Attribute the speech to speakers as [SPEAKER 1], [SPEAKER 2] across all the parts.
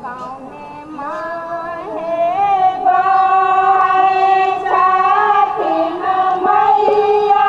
[SPEAKER 1] साउने माहे बहै छथिन मैया।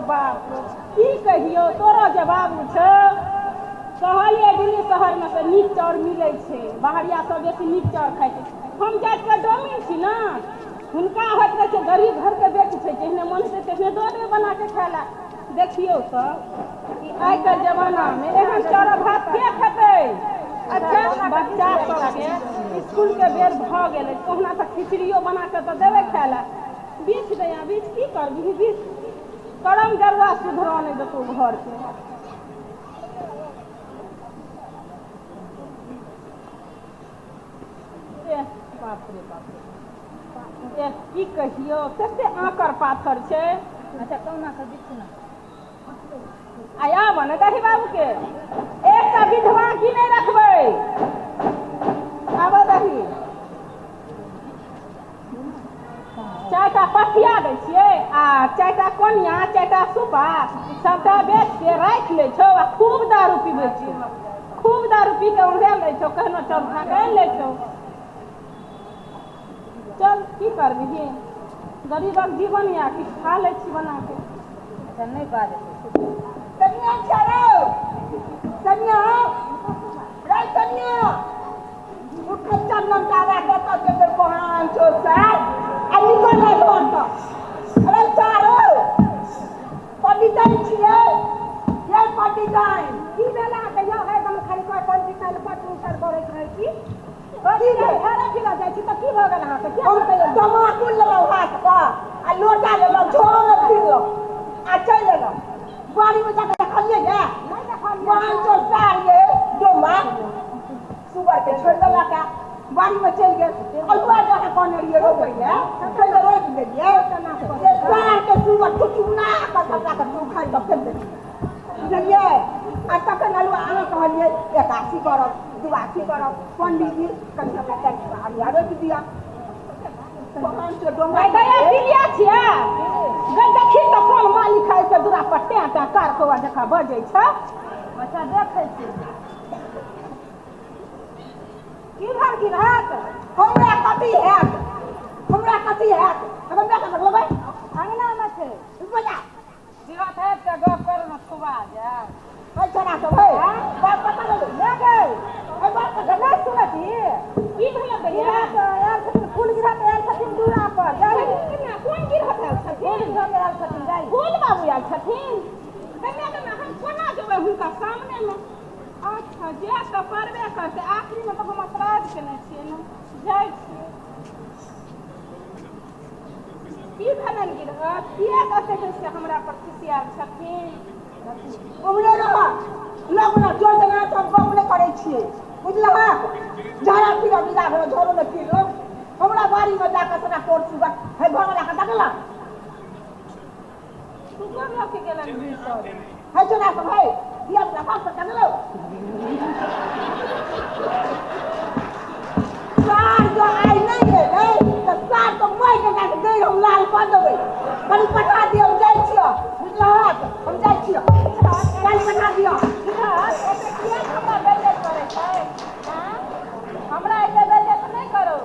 [SPEAKER 1] बाप रे, की कहियौ तोरो जे बाबू छौ, कहलियै दिल्ली शहरमे से नीक चाउर मिलै छै, बाहरिया सब बेसी नीक चाउर खाइ छै। हम जातिके डोमिन छी ने, हुनका होइत रहै छै गरीब घरके बेटी छै, जेहने मन हेतै तेहने दऽ देबै बनाके खाय लए। देखियौ तऽ ई आइके जमानामे एहन चाउर भात के खेतै? अच्छा बच्चा सबके इसकुलके बेर भऽ गेलै, कहुना तऽ खिचड़ियो बना कऽ तऽ देबै खाय लए। बीछ दैया बीछ, की करबही बीछ, करम जरुआ सुधरऽ नहि देतौ घरके। एह बाप रे बाप रे, एह की कहियौ कते आँकर पाथर छै।
[SPEAKER 2] अच्छा कहुना कऽ बिछू ने।
[SPEAKER 1] आ आबऽ ने दही बाबूके, एकटा विधवा की नहि रखबै। आबऽ दही, चारिटा पथिया दै छियै आ चारिटा कोनिया, चारिटा सुपा, सबटा बेच के राखि लै छौ आ खूब दारू पीबै छौ, खूब दारू पी के उड़ेल लै छौ, कहनो चल उठा के आनि लै छौ। चल की करबिही, गरीबक जीवन या किछु खा लै छी बना के।
[SPEAKER 2] अच्छा नहि बाजतै।
[SPEAKER 3] कनिया छरो कनिया रे कनिया उठ चंदन तारा कतऽ के ते बहान छो सर आ निकल ना घर पर। अरे चारो पंडिताइन छियै ये पंडिताइन।
[SPEAKER 1] की भेल अहाँके यौ हरदम खाली कोइ पंडिताइन पटुसर करैत रहै छी?
[SPEAKER 3] की भेल?
[SPEAKER 1] झाड़ा फिरा जाइ छी तऽ की भऽ गेल अहाँके? किया
[SPEAKER 3] हम तमाकुल लेलहुँ हाथ पर आ लोटा लेलहुँ, झोरो ने फिरलहुँ आ चलि एलहुँ। बाड़ी में जाके देखलियै ने, पाँच सौ सार ये डोमा सुगर के छोड़ि देलक आ बाड़ी में चलि गेल। अल्हुआ जाके कहने रहियै रोपै लए, पहिले रोपि देलियै। से सार के सुगर टुटुना कऽ सबटा के उखाड़ि कऽ फेंक देलियै, बुझलियै? आ तखन अल्हुआ अहाँ कहलियै एकासी करब, दुआसी करब, पंडीजी कनि हमरा चारि अल्हुआ रोपि दिअ।
[SPEAKER 1] गया बिलिया छियै गै, देखी तऽ कोन मालिक है के दूरा पर टें टें कार कौआ जकाँ बजै छै।
[SPEAKER 2] अच्छा देखै छी
[SPEAKER 1] की भेल गिरहत?
[SPEAKER 3] हमरा कथी हैत, हमरा कथी हैत? हमरा कथी लेबै?
[SPEAKER 2] अंगनामे छै।
[SPEAKER 3] बजा
[SPEAKER 1] गिरहत हैत तऽ गप करू ने, छुबा जायब।
[SPEAKER 3] है छोड़ा सब है बाप पता नहीं
[SPEAKER 2] ले गई
[SPEAKER 3] है बाप पता
[SPEAKER 2] नहि सुनै छी?
[SPEAKER 1] की भेल दैया?
[SPEAKER 2] गिरहत आयल छथिन, फूल गिरहत आयल छथिन दूरा पर। जाइ
[SPEAKER 1] कोन गिरहत आयल
[SPEAKER 2] फूल
[SPEAKER 1] छथिन?
[SPEAKER 2] गिरहत आयल छथिन, जाइ
[SPEAKER 1] फूल बाबू आयल छथिन। कन्या कन्या हम कोना जेबै हुनका सामनेमे? अच्छा जे तऽ पड़बे करतै, आखिरीमे तऽ हम अपराध केने छियै ने, जाइ छियै। की भेलनि गिरहत, किएक एतेक से हमरा पर खिसियाल छथिन?
[SPEAKER 3] उमरे रह लगना जोर जना सब गप नहि करै छियै, बुझलहक? झाड़ा फिरब बिदा भेल, झोरो नहि फिरलहुँ। हमरा बाड़ीमे जाकऽ सभटा कोर सुगर है घरमे जाकऽ देखलक।
[SPEAKER 1] सुगर लऽ के गेलनि भीतर।
[SPEAKER 3] है छोड़ा सब है धिया पुता बाप पर चललो। सार जो आइ नहि एलै तऽ सार तऽ मारि के जाके गैर हम लाल कऽ देबै। कनि पठा दिअ, हम जाइ छियौ, बुझलहक? हम जाइ छियौ, काल्हि पठा दिअ।
[SPEAKER 1] गिरहत एते किएक हमरा बेइज्जत करै छै? आँय? हमरा एते बेइज्जत नहि करू।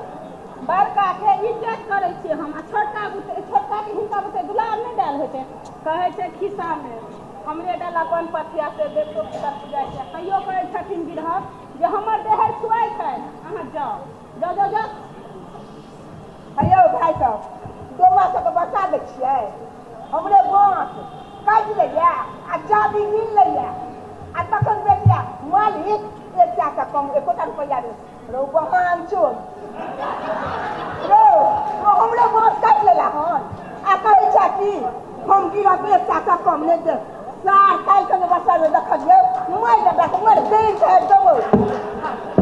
[SPEAKER 1] बड़काके इज्जत करै छियै हम आ छोटका बुते, छोटकाके हिनका बुते दुलार नहि देल होइ छै। कहै छै खिस्सामे हमरे डाला कोन पथिया से देवतो पितर पूजै छै। तैयो कहै छथिन गिरहत जे हमर देहर छुआइ छै। अहाँ जाउ जाउ जाउ जाउ।
[SPEAKER 3] हेयौ भाय सब, डोमा सबके बचा दै छियै। हमरे बाँस काटि लैया आ चाभी गिन लैया आ तखन बेटिया मालिक एक सए कम एकोटा रुपैआ नहि। रौ बहान चोर रौ, रौ हमरे बाँस काटि लेला हन आ कहै छै कि हम गिरब एक सए कम नहि देब। सार काल्हि कने बच्चा देखलियै मारि देलक, मारि दैत छै देबौ।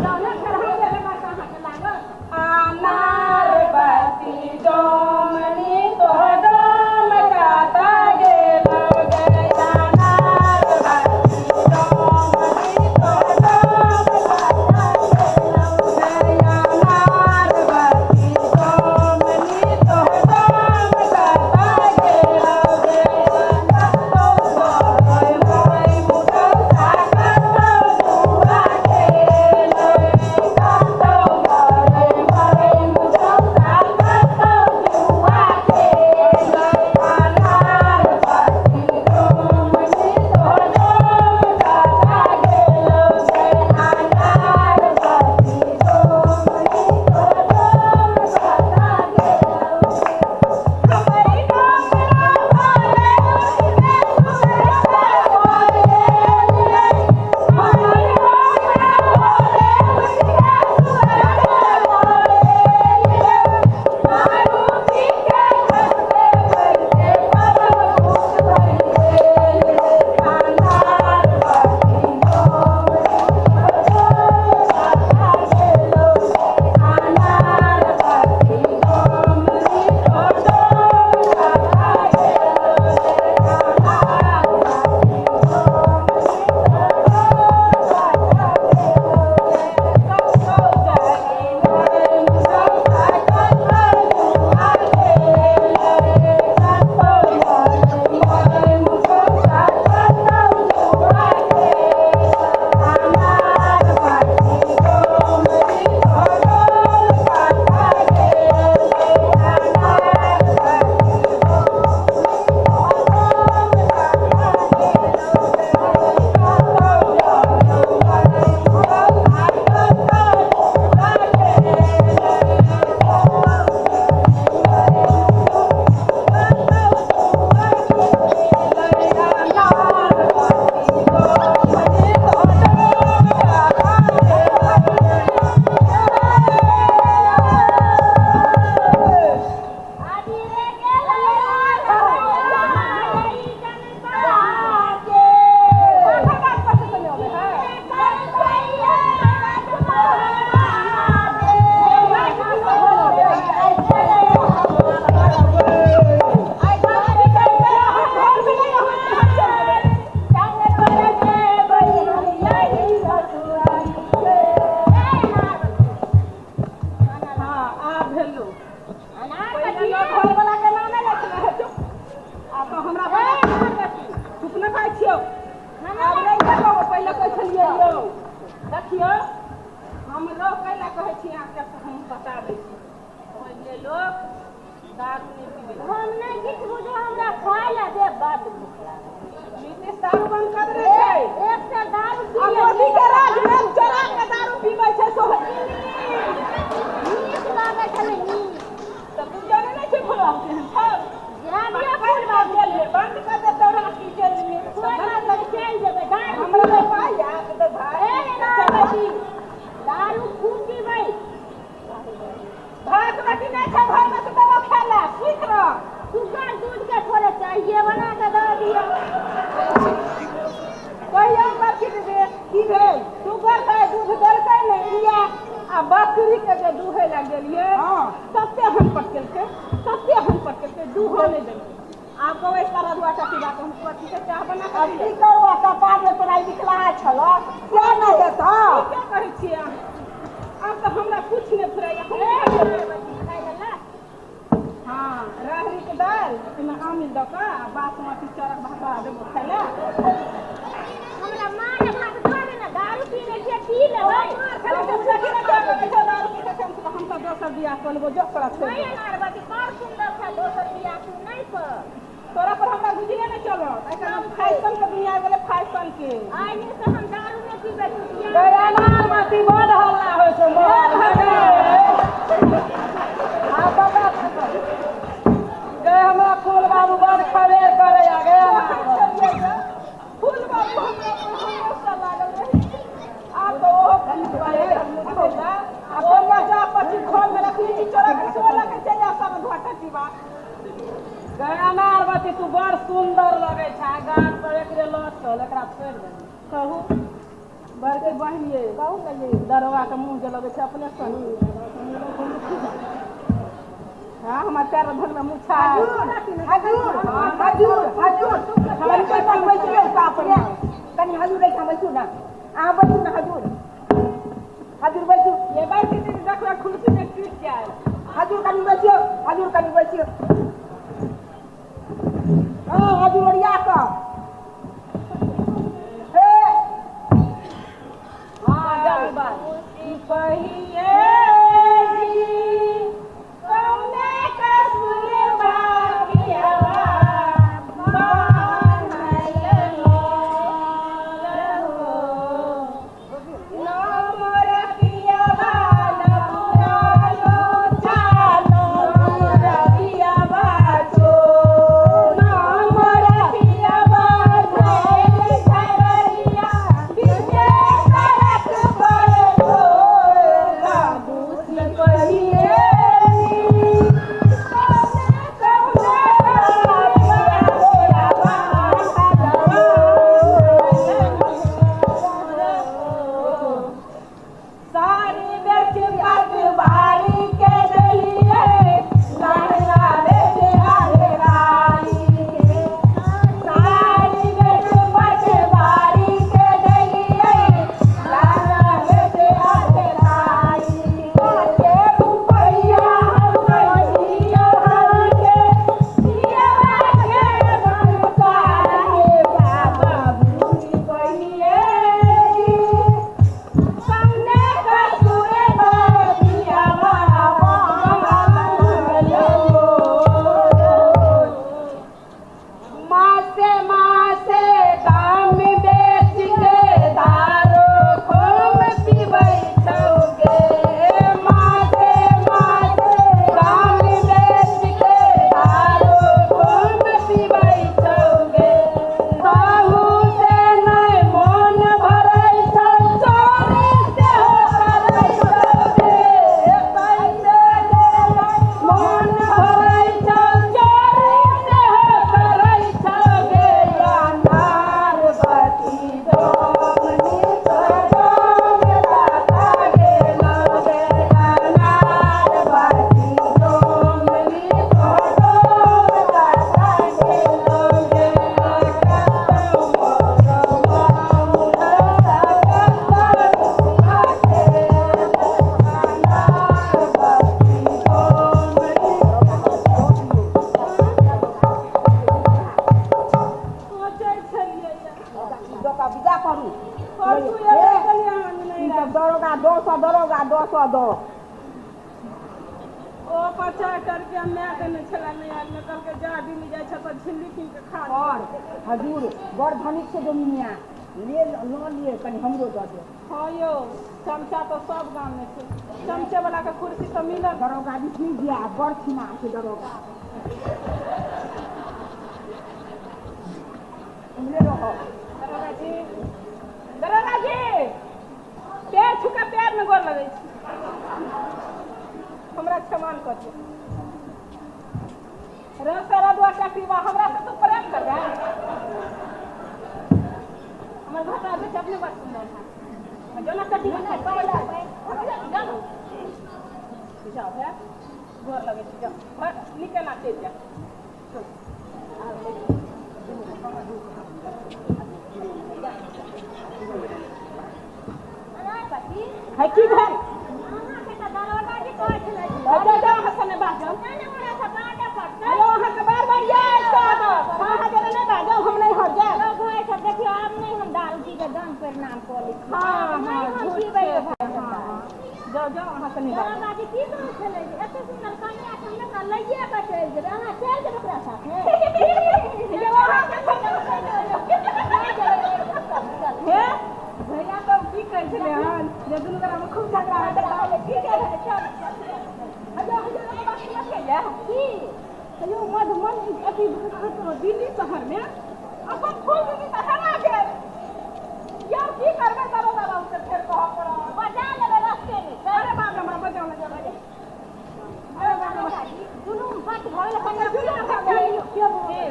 [SPEAKER 1] जाउ ने, फेर हमरे बेमार तऽ अहाँके लागत। अनार बत्ती डोमनी तो डोम काता गेलो गया, अनार बत्ती डोमनी तो डोम काता गेलो गया, अनार बत्ती डोमनी तो डोम काता गेलो गया, कतौ गरै मरै मुटौता कतौ जुआ खेलै, कतौ गरै मरै मुटौता कतौ जुआ छलियै यौ? देखियौ, हम लोग कैला कहै छी अहाँके, हम बता दै छी, पहिले लोक दारू नहि पीबै।
[SPEAKER 2] हम नहि किछु बुझो, हमरा खाय लए दे, बड भूख लागल।
[SPEAKER 1] नीतीश दारू बंद कऽ देने छै।
[SPEAKER 2] एक सेर दारू पी
[SPEAKER 1] आ मोदी के राज में चोरा के दारू पीबै छै सोहनी।
[SPEAKER 2] नीक लागै छलै, नीक।
[SPEAKER 1] तऽ तू जाने नहि छै भोला केहन छौ।
[SPEAKER 2] जाय दिअ।
[SPEAKER 1] फूल जेल में बंद कऽ देतौ राखी जेल में।
[SPEAKER 2] कोइ बात नहि, चलि जेबै दारू
[SPEAKER 1] हमरा
[SPEAKER 2] पीबै।
[SPEAKER 1] पाइ आयत तऽ भाइ।
[SPEAKER 2] ए नारबती, दारू खूब पीबै।
[SPEAKER 1] भात रोटी नहि छै घरमे तऽ देबो खाय लए, सुति रह।
[SPEAKER 2] सुगर दूध के थोड़े चाहिए, बना के दऽ दिअ।
[SPEAKER 1] कहियो बरखी दीदी,
[SPEAKER 3] की भेल?
[SPEAKER 1] सुगर के दूध देलकै ने किया, आ बकरी के जे दूहे लए गेलियै, तते हम पटकेलकै, तते हम पटकेलकै, दूहो नहि देलकै। आब कहबै सारा दुआ टकीबा के हम कथी के चाह बना
[SPEAKER 3] आब
[SPEAKER 1] कऽ
[SPEAKER 3] की
[SPEAKER 1] दिअ?
[SPEAKER 3] करबऽ, कपार मे तोरा लिखलाहा छल से नहि हेतऽ।
[SPEAKER 1] ठीके कहै छियै अहाँ। आब तऽ हमरा किछु नहि फुराइया। हम
[SPEAKER 2] खाय लए।
[SPEAKER 1] हँ, राहरिके दालि, ओहिमे आमिल दऽ कऽ आ बासमती चाउरक भात बना देबो खाय लए।
[SPEAKER 2] हमरा मार भात दऽ दे ने, दारू पी लै छियै, पी लेबै।
[SPEAKER 1] हम तऽ दोसर बियाह कऽ लेबो, जो तोरा छोड़ि
[SPEAKER 2] नहि
[SPEAKER 1] देबो।
[SPEAKER 2] नारबती, बड़ सुन्दर छै, दोसर बियाह तू नहि कर।
[SPEAKER 1] तोरा पर हमरा गुजरे नहि चलत। आइ काल्हि फैशन के दुनिया आबि गेलै, फैशन के।
[SPEAKER 2] आइ नहि से हम दारू नहि पीबै, तू बियाह
[SPEAKER 1] माती, बड हल्ला होइ छै।
[SPEAKER 4] गे हमरा फूल बाबू बड खबेर करैया गे।
[SPEAKER 1] फूल बाबू हमरा पर हमेशा लागल रहै छै। आब तऽ ओहो आ गंगा जा पची घर में रखली छी, चोरा के सेहो लऽ के चलि जा सब घाटा पीबा।
[SPEAKER 4] गे अनारवती, तू बड़ सुन्दर लगै छै। गाछ पर एकरे लऽ चल, एकरा छोड़ि दे।
[SPEAKER 1] कहू बड़के बहिन ये।
[SPEAKER 3] कहू ने ये।
[SPEAKER 1] दरोगा के मुँह जे लगै छै अपने सन। हाँ, हमर पैर धन में मुँह छा।
[SPEAKER 3] हजूर, हजूर, हजूर, हजूर, कनि एहिठाम बैसियौ तऽ अपने कनि। हजूर, एहिठाम बैसू ने अहाँ, बैसू ने हजूर, हजूर बैसू।
[SPEAKER 1] ये बड़की दीदी, देखबै कुर्सी में टूटि जाए।
[SPEAKER 3] हजूर, कनि बैसियौ, हजूर, कनि बैसियौ। हँ हजूर, ओरिया कऽ हे।
[SPEAKER 4] हाँ, जल्दी बाज।
[SPEAKER 1] कहिए जी, कौने कसूर बापियवा बान्हल मोर हो। न मोर पियवा न पुरानो चानो, मोर पियवा चोर, न मोर पियवा।
[SPEAKER 3] दरोगा 200 दरोगा 200 दो।
[SPEAKER 1] ओ 50 रुपया माय देने छलै नैहर मे, कहलकै जा दिल्ली जाइ छह तऽ झिल्ली कीन के खा।
[SPEAKER 3] और हजूर बड़ धनिक छै डोमिनिया, ले लऽ लिअ कनि हमरो दऽ दिअ।
[SPEAKER 1] हँ यौ, चमचा तऽ सब गाम मे छै, चमचे वाला के कुर्सी तऽ मिलल।
[SPEAKER 3] दरोगा जी सुनि दिया, बड़ छिना छै दरोगा। उम्हरे रहब।
[SPEAKER 1] दरोगा जी, दरोगा जी, पैर छुका पैर मे गोर लगै छी, हमरा क्षमा कऽ दियौ। रस रदुआ टकरीबा, हमरा से तू प्रेम करबै? हमर घटा बेच अपने बड़ सुन्दर है। जो ना कटी जानो जाओ है, गोर लगै छी, जाओ निके ना चलि जा। है की भेल? जाओ जाओ, अहाँ से नहि बाजब। हेलो, अहाँके बार बार याद करब, अहाँ जरे नहि बाजब, हम नहि हट जायब।
[SPEAKER 2] देखियौ, आब नहि हम दारू पी के दम परिणाम कऽ लै छी।
[SPEAKER 1] हँ हँ,
[SPEAKER 2] हम
[SPEAKER 1] झूठ
[SPEAKER 2] पीबै
[SPEAKER 1] छै।
[SPEAKER 2] भाई।
[SPEAKER 1] हँ, जाउ जाउ, अहाँ से नहि बाजब।
[SPEAKER 2] दरोगा जी की कहै छलै जे एते सुन्दर कनिया के हम एकरा लैये कऽ चलि जेबै, अहाँ चलि जेबै ओकरा साथे?
[SPEAKER 1] हे भैया, सब की कहै छलै हन जे दुनू गोरा मे खूब झगड़ा होइ छै? की कहै? चल हेलो हेलो, एगो बात सुनलियै?
[SPEAKER 2] की?
[SPEAKER 1] कहियो मधुबन अथी दिल्ली शहर मे अपन फूल दीदी तऽ हेरा गेल। यौ, की करबै दरोगा बाबू से फेर कहऽ पड़त।
[SPEAKER 2] बजा लेबै रस्ते मे।
[SPEAKER 1] अरे बाप रे, हमरा बजाओ ने जरा। अरे बाप रे।
[SPEAKER 2] जुलुम बड भऽ गेलै।
[SPEAKER 1] कनिया जुलुम भऽ गेलै।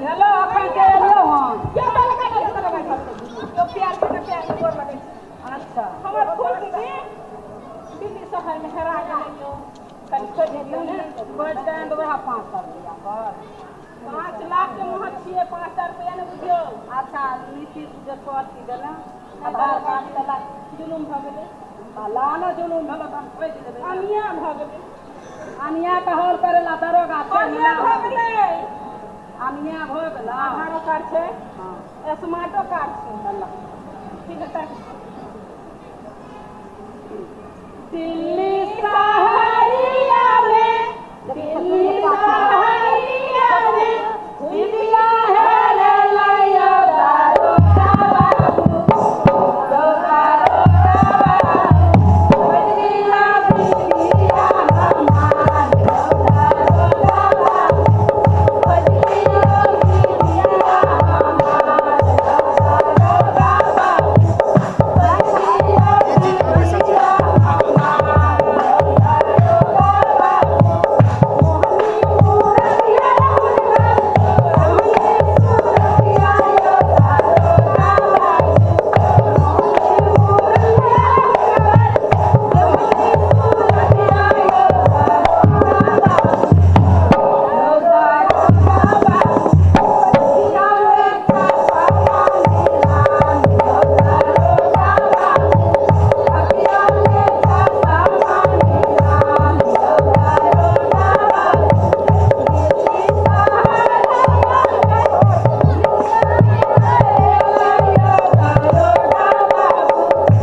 [SPEAKER 4] हेलो, अखन के एलियौ हन?
[SPEAKER 1] यौ, दरोगा जी, दरोगा जी, यौ, प्यार के प्यार के गोर लगै छी।
[SPEAKER 4] अच्छा।
[SPEAKER 1] हमर फूल दीदी दिल्ली शहर मे हेरा गेलै यौ, कनि खोजि दियौ ने।
[SPEAKER 4] बस स्टैंड वएह 500 रुपया पर।
[SPEAKER 1] 5 लाख के महत छियै, 500 रुपया ने बुझियौ।
[SPEAKER 4] अच्छा, नीतीश जे अथी देला आधार कार्ड देला।
[SPEAKER 1] जुलुम भऽ गेलै।
[SPEAKER 4] लानो जुलूम भेलो तऽ हम खोजि देबै।
[SPEAKER 1] अनिया भऽ गेलै।
[SPEAKER 4] अनिया के हॉल करेला दरोगा छै।
[SPEAKER 1] अनिया भऽ गेलै।
[SPEAKER 4] अनिया भऽ गेल।
[SPEAKER 1] आधारो कार्ड छै।
[SPEAKER 4] हँ।
[SPEAKER 1] स्मार्टो कार्ड छै। ठीक है, दिल्ली शहरिया में, दिल्ली शहरिया में दिदिया हेरलैया दरोगा बाबू, दरोगा बाबू, दिदिया दिदिया हमार, दरोगा बाबू, दिदिया दिदिया हमार, दरोगा बाबू, दिदिया दिदिया हमार, दरोगा बाबू, मोहनी मूरतिया मोहनी सूरतिया यो दरोगा बाबू, मोहनी मूरतिया मोहनी सूरतिया यो दरोगा बाबू, दरोगा बाबू, पतिया बेटा सामान दरोगा बाबू, पतिया बेटा सामान दरोगा बाबू, दिल्ली दरोगा बाबू,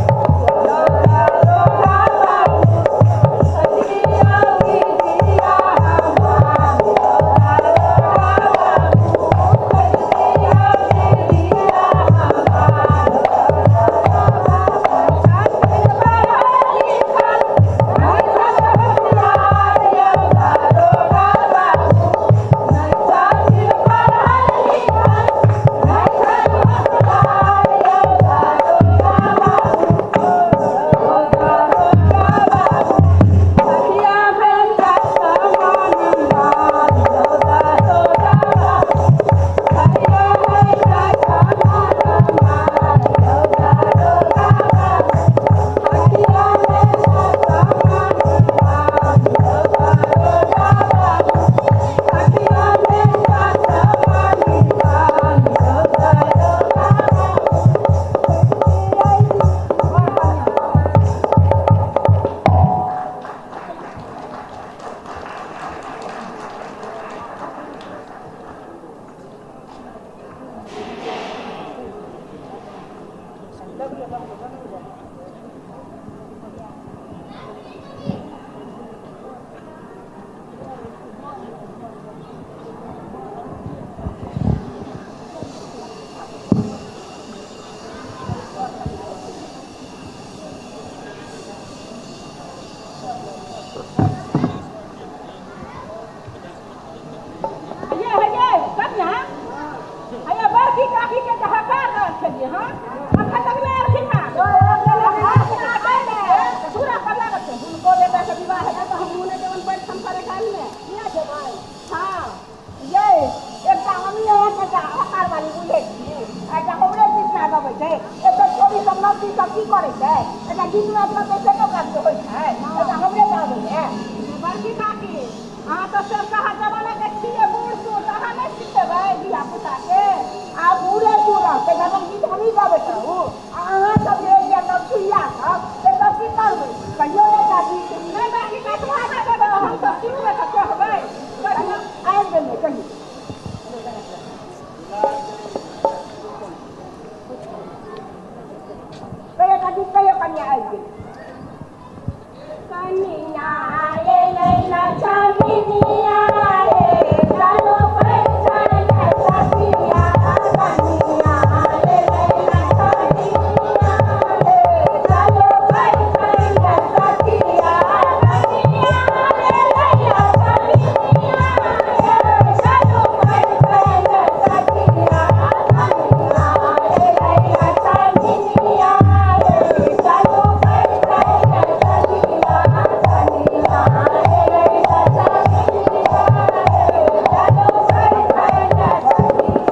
[SPEAKER 1] दरोगा बाबू, पतिया दीदिया हमार, दरोगा बाबू, पतिया दीदिया हमार, दरोगा बाबू, बड़की काकी के जे हकार रहल छलियै हँ, अखन तक नहि एलखिन हँ। पूरा पर लागल छै। हुनको बेटाके विवाह हेतै तऽ हमहूँ नहि जेबनि बैठन करे कालमे।
[SPEAKER 3] किया जेबै?
[SPEAKER 1] हँ।
[SPEAKER 3] यै, एकटा हमही अहाँके एकटा हकार वाली बुझै छी, एकटा हमरे गीत नाद अबै छै। एकटा छोरी सब नवकी सब की करै छै? एकटा गीत नाद लगतै से ने ओकरा सबके होइ छै। एकटा हमरे टा अबैए।
[SPEAKER 1] बड़की काकी, अहाँ तऽ सबका जमाना के छियै बूढ़ सूढ़, तऽ अहाँ नहि सिखेबै धिया पुता के?
[SPEAKER 3] आ बूढ़े सूढ़ रहतै तखन गीत हमही गबैत रहू, आ अहाँ सब जे जे नवटुइया सब से सब की करबै? कहियो एकटा गीत।
[SPEAKER 1] नहि बड़की काकी, अहाँ सिखेबै तऽ हम सब सिखबै तऽ कहबै। कहियो
[SPEAKER 3] आबि गेलै, कहियो। कहियो एकटा गीत कहियो कनिया आबि गेलै।
[SPEAKER 1] कनिया एलै लछमिनिया रे, चलो पैठन ले सखिया। कनिया एलै लछमिनिया रे, चलो पैठन ले सखिया। कनिया एलै लछमिनिया रे, चलो पैठन ले सखिया। कनिया एलै लछमिनिया रे, चलो पैठन ले सखिया। कनिया एलै लछमिनिया रे, चलो पैठन ले सखिया।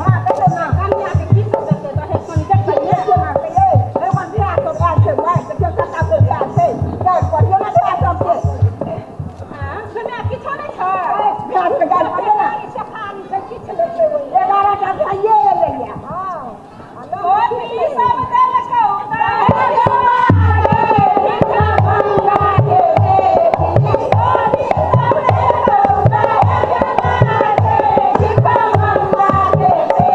[SPEAKER 3] हँ, कहियौ ने।
[SPEAKER 1] कनिया के की सब देतै दहेज, कनि देखियै।
[SPEAKER 3] देखियौ ने, कहियै, एगो बियाह सब आयल छै, मारि देखियौ कत्ता के बियाह छै, गारि पढ़ियौ ने बियाह सबके।
[SPEAKER 1] हँ, कनिया किछो नहि छै।
[SPEAKER 3] बियाह के गारि पढ़ियौ ने।
[SPEAKER 1] खाली छै, खाली छै, किछु लेतै ओहिमे।
[SPEAKER 3] 11टा भाइये एलैया।
[SPEAKER 1] ओ की सब देलकौ दहेजवा रे, भिखा मंगा के बेटी। ओ की सब देलकौ दहेजवा रे, भिखा मंगा के बेटी।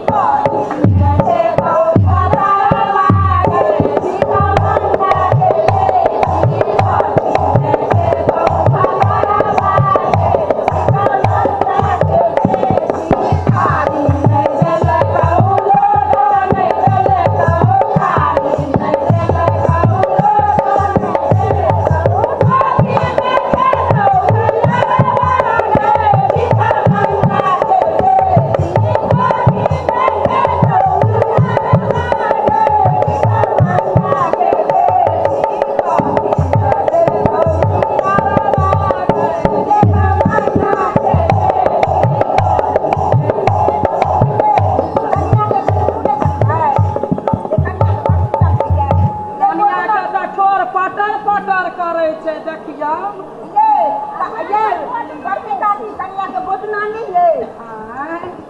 [SPEAKER 1] कथी देलकौ फलवा रे, भिखा मंगा के बेटी। कथी देलकौ फलवा रे, भिखा मंगा के बेटी। थारी नहि देलकौ लोटा नहि देलकौ, थारी नहि देलकौ लोटा नहि देलकौ। कथीमे खेतौ भलवा रे, भिखा मंगा के बेटी। कथीमे खेतौ भलवा रे, भिखा मंगा के बेटी। कथी देलकौ दियरवा रे, भिखा मंगा के बेटी।
[SPEAKER 3] कनिया के सुनै छियै जे कनिया के बड़ सुन्दर छियै।
[SPEAKER 4] कनिया के तऽ ठोर पटर पटर करै छै, देखियौ।
[SPEAKER 3] ये ये बड़की काकी, कनिया के गोदना नहि ये?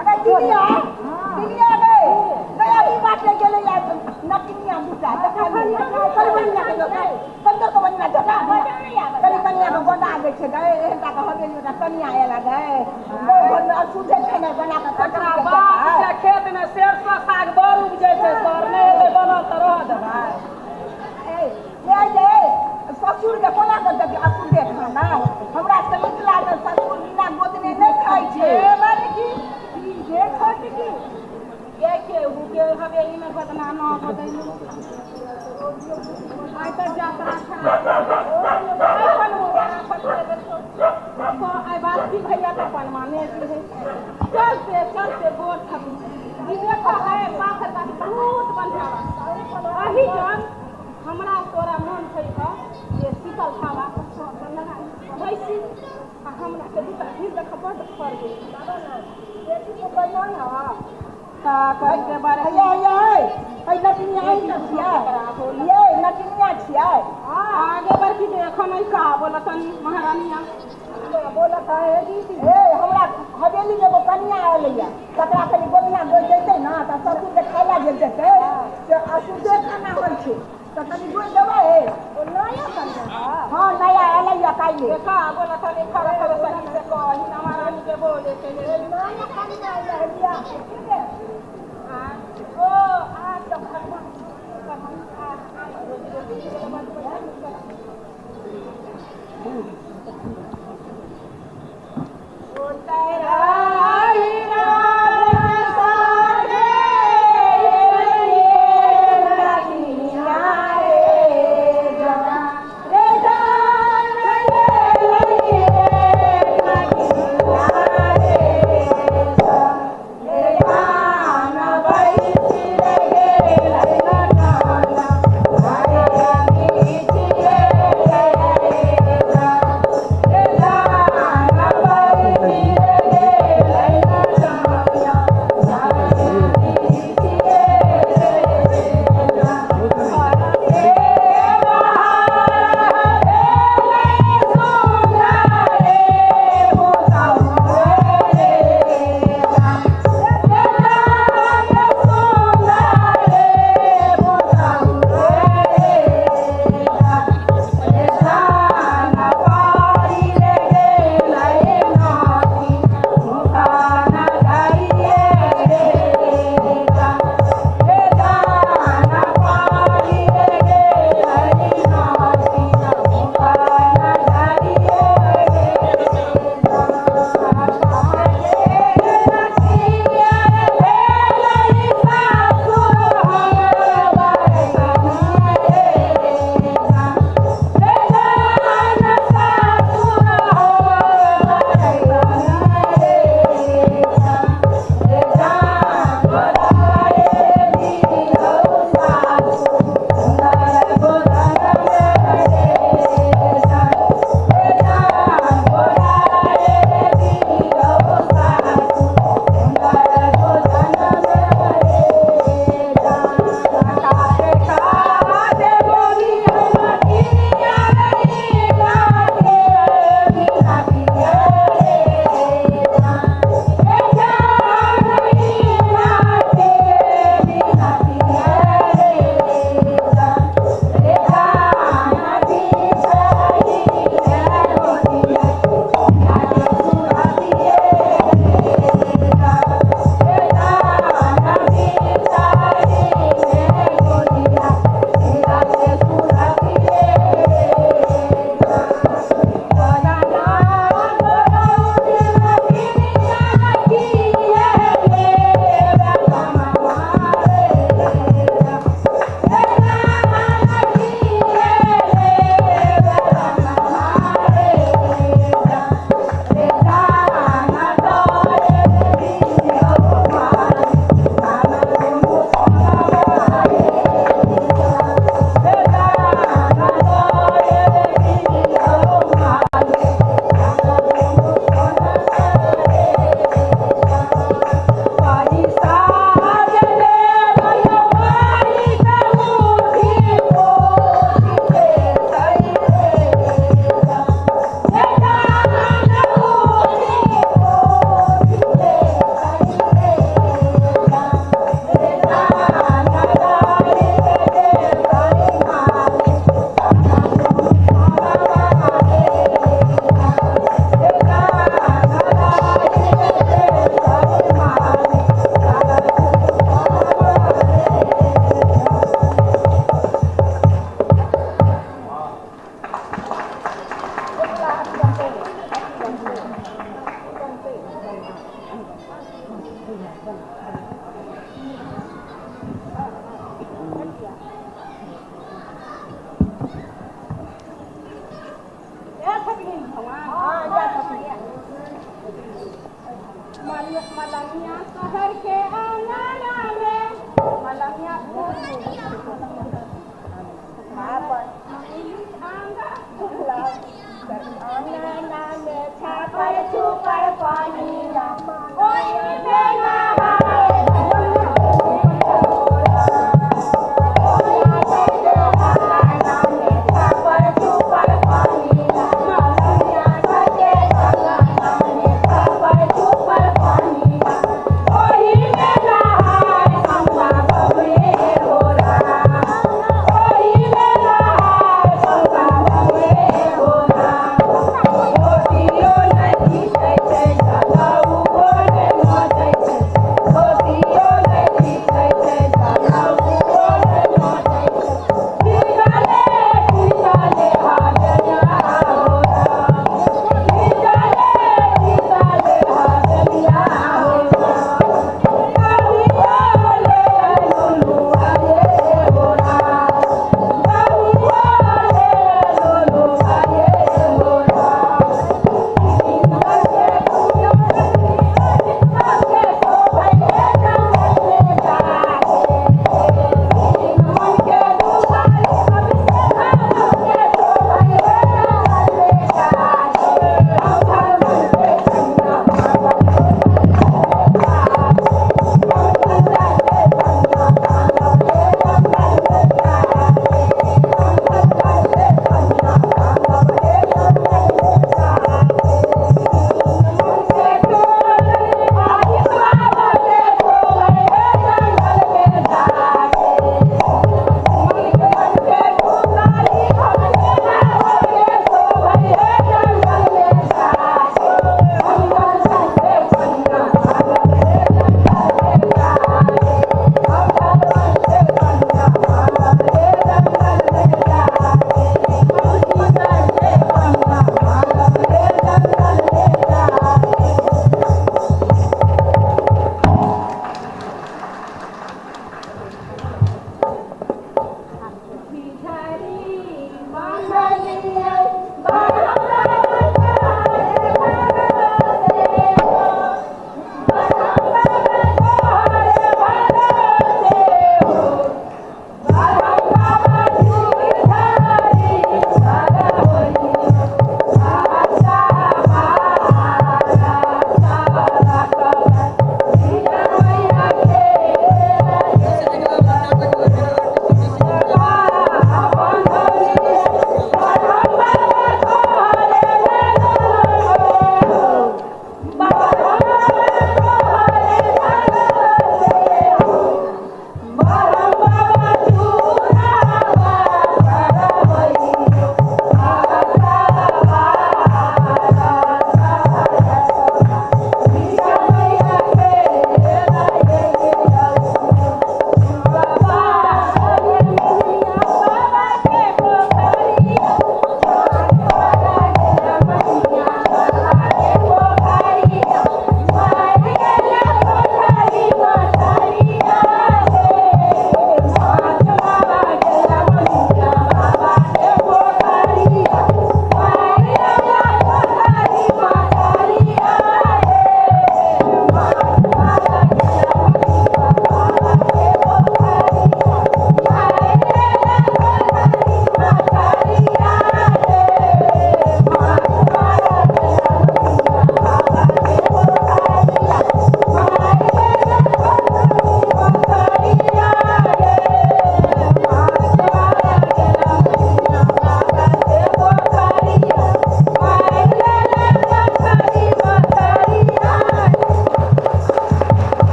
[SPEAKER 3] अरे दिलिया, दिलिया गे, गया ही बाटे गेलै या नटिनिया दूटा देखलियै। कनि कनिया के कनि के बनिया जटा, कनि कनिया के गोदा दै छै गए। एहन टा के हवेली में कनिया आएला गए, गाँव घर में अशुद्धे खेनाइ बना कऽ
[SPEAKER 4] तकरा बाप के खेत में सरसो साग बड़ उपजै छै सर, नहि हेतै बनल तऽ रहऽ देबै?
[SPEAKER 3] ए, ये ये ससुर के कोना कऽ देबै अशुद्धे खाना? हमरा सबके मिथिला मे ससुर बिना गोदने नहि खाइ छै।
[SPEAKER 1] ए बड़की ई जे छोटकी ये केहू के हवेली में बदना न बदैलू। आइ तऽ यात्रा खराब अपन आइ बात की भैया तऽ अपन माने की है। चलते चलते गोर थक ई देखो है, पाथर का बहुत बढ़िया बात। अही जन हमरा तोरा मन छै तऽ जे शीतल हवा लगा बैसी आ हमरा के दूटा भीड़ देख बड्ड फड़ गेल। तऽ कहै के बारे
[SPEAKER 3] ये ये है नटिनिया ही न छियै ये, नटिनिया छियै।
[SPEAKER 1] आगे बड़की देखो नहीं का बोलत महारानिया।
[SPEAKER 3] बोलत है दीदी, ए हमरा हवेली में एगो कनिया आयल या, तकरा कनि गोदना गोदि देतै ने तऽ ससुर के खाय लए जे देतै से अशुद्धे खाना होइ छै, तऽ कनि गोदि देबै?
[SPEAKER 1] ओ नया कनिया है?
[SPEAKER 3] हँ, नया एलै या काल्हि।
[SPEAKER 1] देखा बोलत नहीं, खड़ा खड़ा सही से कही ना महारानी के बोले के लिए।
[SPEAKER 3] नया कनिया आयल या।
[SPEAKER 1] ओ आ तऽ भगवान रोजी रोटी। ए ठकनी भगवान।
[SPEAKER 3] हाँ, जा ठकनी।
[SPEAKER 1] मलंगिया शहर के आंगना में मलंगिया
[SPEAKER 3] आंगना में छापर छुपर पानी
[SPEAKER 1] ओई में।